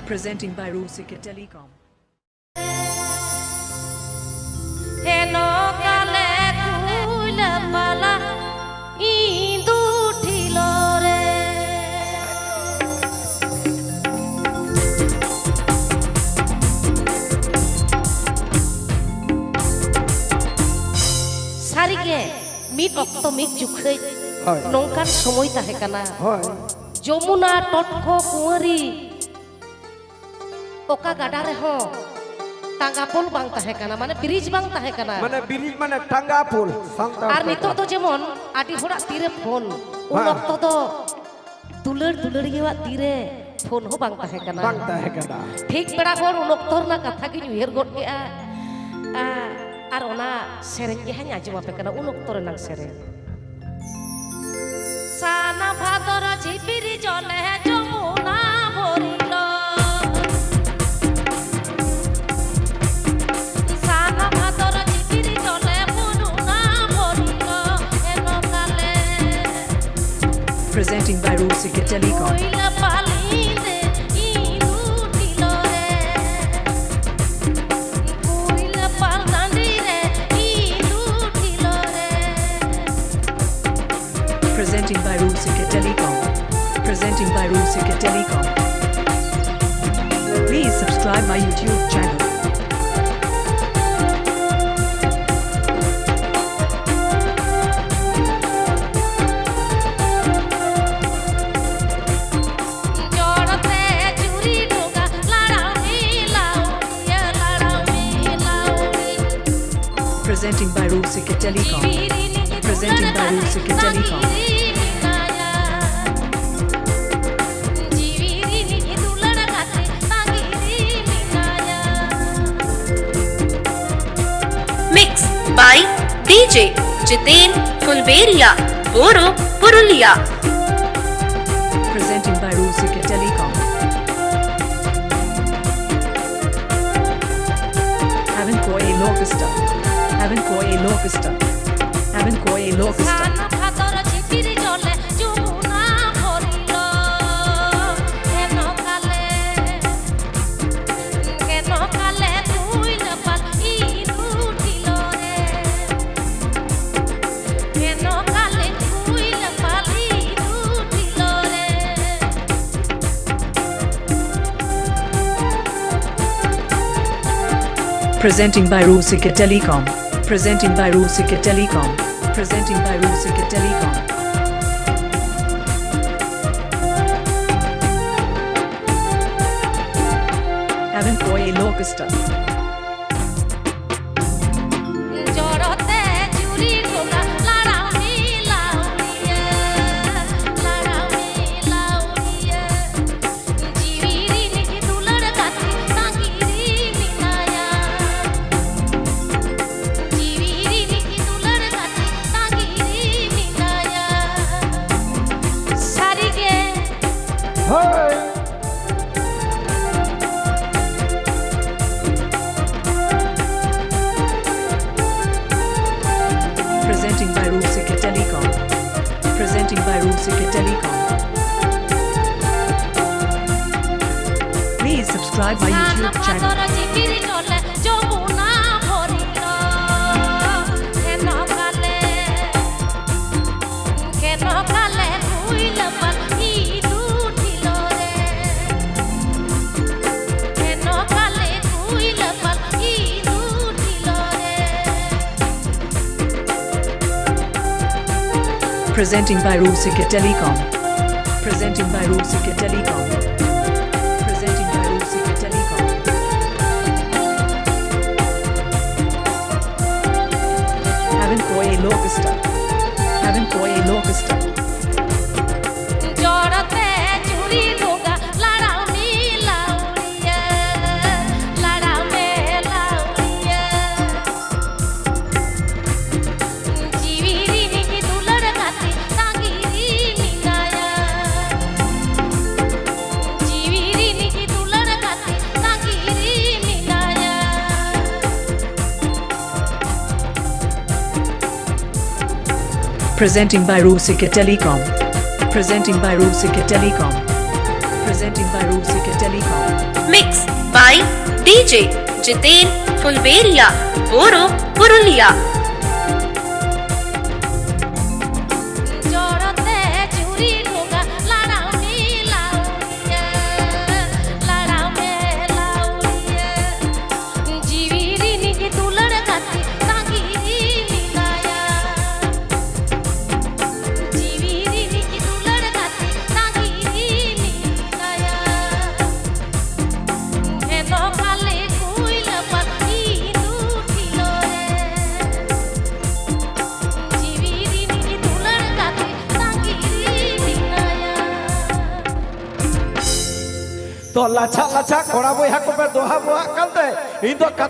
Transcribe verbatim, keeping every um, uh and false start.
Presenting by Rusika Telecom. ᱦᱮᱱᱚ ᱠᱟᱞᱮ ᱠᱩᱭᱞᱟᱹ ᱯᱟᱞᱟ ᱤᱸᱫᱩ ᱴᱷᱤᱞᱚ ᱨᱮ᱾ ᱥᱟᱹᱨᱤᱜᱮ ᱢᱤᱫ ᱚᱠᱛᱚ ᱢᱤᱫ ᱡᱩᱠᱷᱟᱹᱡ ᱦᱳᱭ᱾ ᱱᱚᱝᱠᱟᱱ ᱥᱚᱢᱚᱭ ᱛᱟᱦᱮᱸ ᱠᱟᱱᱟ᱾ ᱦᱳᱭ᱾ ᱡᱚᱢᱩᱱᱟ ᱴᱚᱴᱠᱚ ᱠᱩᱸᱣᱟᱹᱨᱤ ᱚᱠᱟ ᱜᱟᱰᱟ ᱨᱮᱦᱚᱸ ᱴᱟᱸᱜᱟ ᱯᱳᱞ ᱵᱟᱝ ᱛᱟᱦᱮᱸ ᱠᱟᱱᱟ, ᱢᱟᱱᱮ ᱵᱨᱤᱡᱽ ᱵᱟᱝ ᱛᱟᱦᱮᱸ ᱠᱟᱱᱟ᱾ ᱢᱟᱱᱮ ᱵᱨᱤᱡᱽ ᱢᱟᱱᱮ ᱴᱟᱸᱜᱟ ᱯᱳᱞ ᱥᱟᱱᱛᱟᱲ ᱟᱨ ᱛᱮ᱾ ᱱᱤᱛᱚᱜ ᱫᱚ ᱡᱮᱢᱚᱱ ᱟᱹᱰᱤ ᱦᱚᱲᱟᱜ ᱛᱤᱨᱮ ᱯᱷᱳᱱ, ᱩᱱ ᱦᱮᱸ᱾ ᱚᱠᱛᱚ ᱫᱚ ᱫᱩᱞᱟᱹᱲ ᱫᱩᱞᱟᱹᱲᱤᱭᱟᱹᱣᱟᱜ ᱛᱤᱨᱮ ᱯᱷᱳᱱ ᱦᱚᱸ ᱵᱟᱝ ᱛᱟᱦᱮᱸ ᱠᱟᱱᱟ᱾ ᱵᱟᱝ ᱛᱟᱦᱮᱸ ᱠᱟᱱᱟ᱾ ᱴᱷᱤᱠ ᱯᱮᱲᱟ ᱦᱚᱲ ᱩᱱ ᱚᱠᱛᱚ ᱨᱮᱱᱟᱜ ᱠᱟᱛᱷᱟ ᱜᱤᱧ ᱩᱭᱦᱟᱹᱨ ᱜᱚᱫ ᱠᱮᱫᱼᱟ᱾ ᱟ, ᱟᱨ ᱚᱱᱟ ᱥᱮᱨᱮᱧ ᱜᱮ ᱦᱟᱸᱜ ᱤᱧ ᱟᱸᱡᱚᱢ ᱟᱯᱮ ᱠᱟᱱᱟ, ᱩᱱ ᱚᱠᱛᱚ ᱨᱮᱱᱟᱜ ᱥᱮᱨᱮᱧ᱾ ᱥᱟᱱᱟ ᱵᱷᱟᱫᱚᱨ ᱡᱷᱤᱯᱤᱨ ᱡᱚᱞᱮ ᱡᱚᱢᱩᱱᱟ ᱵᱚᱨᱤᱞᱚ᱾ ᱥᱟᱱᱟ ᱵᱷᱟᱫᱚᱨ ᱡᱷᱤᱯᱤᱨ ᱡᱚᱞᱮ ᱡᱚᱢᱩᱱᱟ ᱵᱚᱨᱤᱞᱚ ᱮᱱᱚ ᱠᱟᱞᱮ᱾ Presenting by Rusika Telecom. ᱠᱩᱭᱞᱟᱹ ᱯᱟᱞ ᱤᱸᱫᱩ ᱴᱷᱤᱞᱚ ᱨᱮ᱾ ᱠᱩᱭᱞᱟᱹ ᱯᱟᱞ ᱴᱟᱺᱰᱤ ᱨᱮ ᱤᱸᱫᱩ ᱴᱷᱤᱞᱚ ᱨᱮ᱾ Presenting by Rusika Telecom. Presenting by Rusika Telecom. Please subscribe my YouTube channel. ᱡᱚᱲ ᱛᱮ ᱪᱩᱨᱤ ᱰᱷᱚᱸᱜᱟ ᱞᱟᱲᱟᱣ ᱢᱮ ᱞᱟᱣᱲᱤᱭᱟᱹ, ᱞᱟᱲᱟᱣ ᱢᱮ ᱞᱟᱣᱲᱤ᱾ Presenting by Rusika Telecom. ᱡᱤᱣᱤ ᱨᱤᱱᱤᱡ Presenting by ᱫᱩᱞᱟᱹᱲ Rusika ᱜᱟᱛᱮ Telecom. ᱛᱟᱺᱜᱤ ᱨᱮ ᱢᱮᱱᱟᱭᱟ᱾ ᱡᱤᱣᱤ ᱨᱤᱱᱤᱡ ᱫᱩᱞᱟᱹᱲ ᱜᱟᱛᱮ ᱛᱟᱺᱜᱤ ᱨᱮ ᱢᱮᱱᱟᱭᱟ᱾ Mixed by D J Jiten Fulberia, Boro, Purulia. Presenting by Rusika Telecom. Haven't Koi Logista. Haven't Koi Logista. Haven't Koi Logista. ᱥᱟᱱᱟ ᱵᱷᱟᱫᱚᱨ ᱡᱷᱤᱯᱤᱨ ᱡᱚᱞᱮ ᱡᱚᱢᱩᱱᱟ ᱵᱚᱨᱤᱞᱚ ᱮᱱᱚ ᱠᱟᱞᱮ᱾ Presenting by Rusika Telecom. Presenting by Rusika Telecom. Presenting by Rusika Telecom. Heaven Boy Orchestra. ᱡᱚᱨᱚᱛᱮ ᱡᱩᱨᱤ ᱰᱷᱚᱸᱜᱟ ᱞᱟᱲᱟᱣ ᱢᱮ ᱞᱟᱣᱨᱤᱭᱟᱹ, ᱞᱟᱲᱟᱣ ᱢᱮ ᱞᱟᱣᱨᱤᱭᱟᱹ᱾ ᱡᱤᱣᱤ ᱨᱤᱱᱤᱡ ᱫᱩᱞᱟᱹᱲ ᱜᱟᱛᱮ ᱛᱟᱺᱜᱤ ᱨᱮ ᱢᱮᱱᱟᱭᱟ᱾ ᱡᱤᱣᱤ ᱨᱤᱱᱤᱡ ᱫᱩᱞᱟᱹᱲ ᱜᱟᱛᱮ ᱛᱟᱺᱜᱤ ᱨᱮ ᱢᱮᱱᱟᱭᱟ᱾ ᱥᱟᱹᱨᱤᱜᱮ᱾ ᱦᱳᱭ᱾ Presenting by Rusika Telecom. Presenting by Rusika Telecom. Please subscribe my YouTube channel. Presenting by Rusika Telecom. Presenting by Rusika Telecom. Presenting by Rusika Telecom. Heaven Boy Orchestra. Heaven Boy Orchestra. ᱡᱚᱲᱛᱮ ᱪᱩᱲᱤ ᱰᱷᱚᱸᱜᱟ ᱞᱟᱲᱟᱣ ᱢᱮ ᱞᱟᱣᱨᱤᱭᱟᱹ, ᱞᱟᱲᱟᱣ ᱢᱮ ᱞᱟᱣᱨᱤᱭᱟᱹ᱾ ᱡᱤᱣᱤ ᱨᱤᱱᱤᱡ ᱫᱩᱞᱟᱹᱲ ᱜᱟᱛᱮ ᱛᱟᱺᱜᱤ ᱨᱮ ᱢᱮᱱᱟᱭᱟ᱾ ᱡᱤᱣᱤ ᱨᱤᱱᱤᱡ ᱫᱩᱞᱟᱹᱲ ᱜᱟᱛᱮ ᱛᱟᱺᱜᱤ ᱨᱮ ᱢᱮᱱᱟᱭᱟ᱾ Presenting by Rusika Telecom. Presenting by Rusika Telecom. Presenting by Rusika Telecom. Mix by D J Jiten Fulberia, Boro, Purulia. ᱡᱚᱲᱛᱮ ᱪᱩᱨᱤ ᱰᱷᱚᱸᱜᱟ ᱞᱟᱲᱟᱣ ᱢᱮ ᱞᱟᱣᱨᱤᱭᱟᱹ, ᱞᱟᱲᱟᱣ ᱢᱮ ᱞᱟᱣᱨᱤᱭᱟᱹ᱾ ᱡᱤᱣᱤ ᱛᱚ ᱞᱟᱪᱷᱟ ᱞᱟᱪᱷᱟ ᱠᱚᱲᱟ ᱵᱚᱭᱦᱟ ᱠᱚᱯᱮ ᱫᱚᱦᱟ ᱵᱚᱦᱟᱜ ᱠᱟᱱᱛᱮ, ᱤᱧ ᱫᱚ ᱠᱟᱛᱷᱟ